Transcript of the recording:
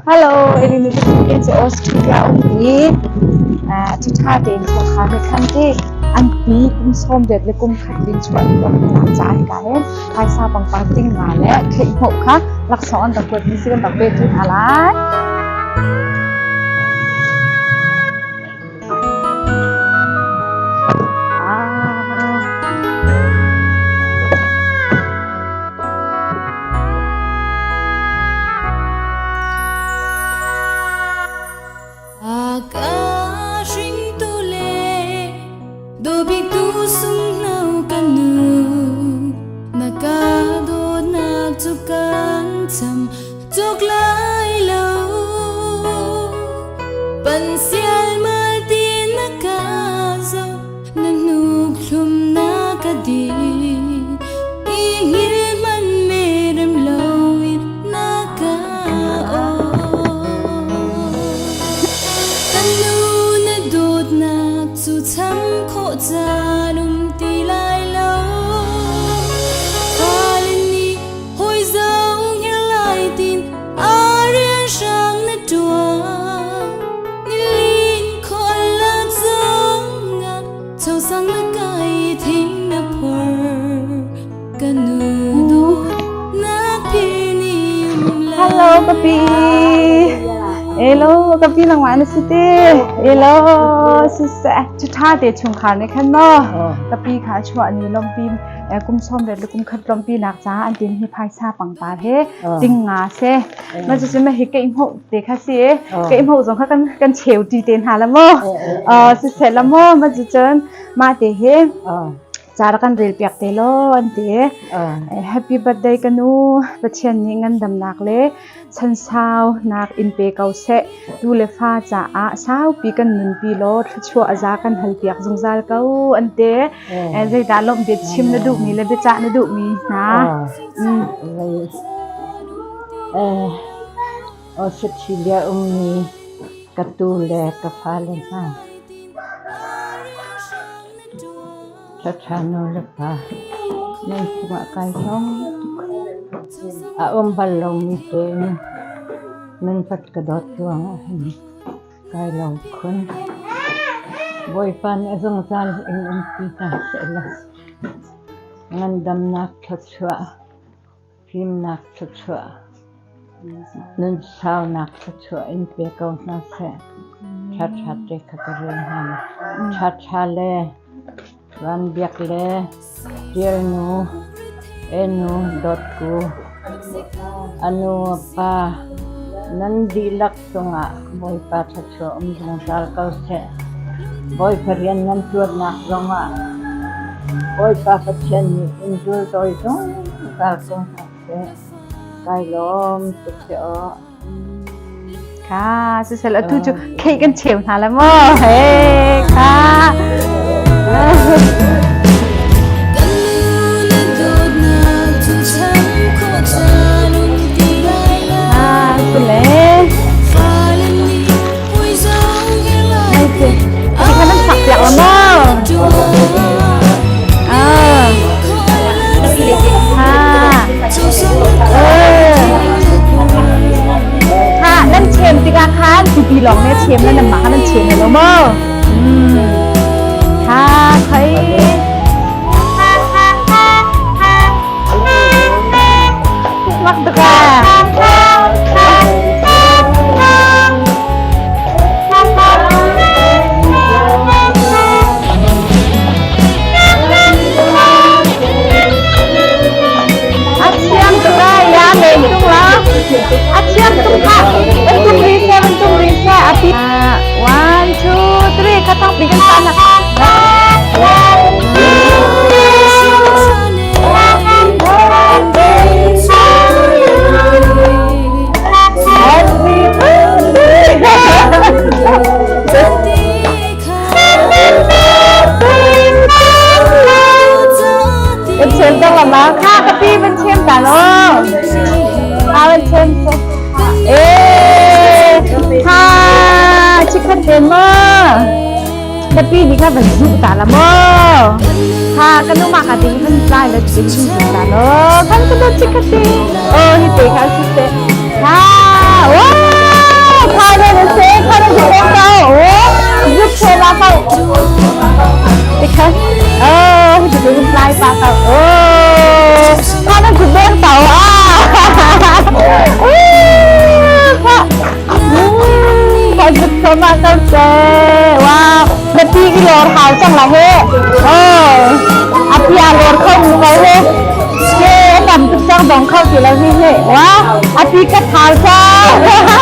Hello, Elin cu Australia um i ṭhiṭha tein chungkhar he khan ti an pi kum sawm riat le kum khat din chuah an tuah hna caah hika hin phaisa pangpar ting nga le kheihhmuh kha laksawng an rak kuatmi si kan rak pe ṭi hna lai. Cuk lai lo pan sialmal ti na ka zo na hnuk thlum na ka di i hngil man me rem lo in na ka o kan nu na dawtnak cu cham khawh caan um ti lai lo fale nih Hawi zong hir lai tin a rian hrang na ṭuan. Nilin khual lak zongah chosang na kai thing na phor. Ka nu dawt na phir ni um lai. Hello kapi. Hello kapi nangmah na si te. Hello siseh. Ṭha te chungkhar ne khan maw? Kapi kha chuah ni lompi kum sawm le kum khat lompi nak caah an tin hi phaisa pangpar he ting nga se ma cu ma hi keih hmoh te kha si keih hmoh zong kha kan kan cheu ti te hna la mo si se la mo ma cu cun ma te he cara kan rel piak te lo an ti happy birthday kanu Pathian nih ngandamnak le Chansau nak in pe ko seh. Tu le fa caah saupi kan nunpi law thluachuah a za kan halpiak zungzal ko an ti. Zeidah lawmh bia chim na duhmi le biacah na duhmi hna? Australia ummi ka tu le ka fale hna. Ṭhaṭha nu le pa nan cungah kai hlawm tuk. A um bal lomi tein nan vat ka dawt ruangah hin kai lawm khun. Bawipa nih a zungzal in umpi hna sehlaw ngandamnak thluachuah, fimnak thluachuah, nunsaunak thluachuah in pe ko hna seh. Ṭhaṭha te kha ka rel hna. Ṭhaṭha le Van Biak le Ṭialnu, Enu Dawtku, a nu a pa nan dihlak cungah Bawipa thluachuah um zungzal ko seh. Bawipa rian nan ṭuannak zongah Bawipa Pathian nih in zuldawi zungzal ko hna seh. Kai lawm tuk si aw. Kha sisel atu cu khei kan cheu hna la maw? Hey kha. Ah, sule. Này thì, thì khá đang sạc piak la maw? Ah. Ha. Ha, nan chem tikah khan pipi lawng ne chem le nan mah kha nan chem lo maw? Ha, khoi. Mak tuk ah. A thiam tuk ai ya men tung la. A thiam tuk ha. Kan tum ri se, kan tum ri se. A pi. One, two, three. Kha thang pi kan sa na. Happy birthday. Kan chem tang lama kha ka pi van chem ta lo. Kha van chem se. Eh, kha chikhat te mo. Ka pi ni kha van zu ta la mo. Kha ka nu ma ka ti van tlai la chi zu ta lo. Kan ka do chikhat te. Oh, hi te kha si te. Kha, wow. thluahmah ko seh. Wow, na pi i lor hau cang la he. Oh, a pi a lor kho mu ko he. Ke a tam tuk cang dong kho ti lo hi he. Wow, a pi ka thau cang.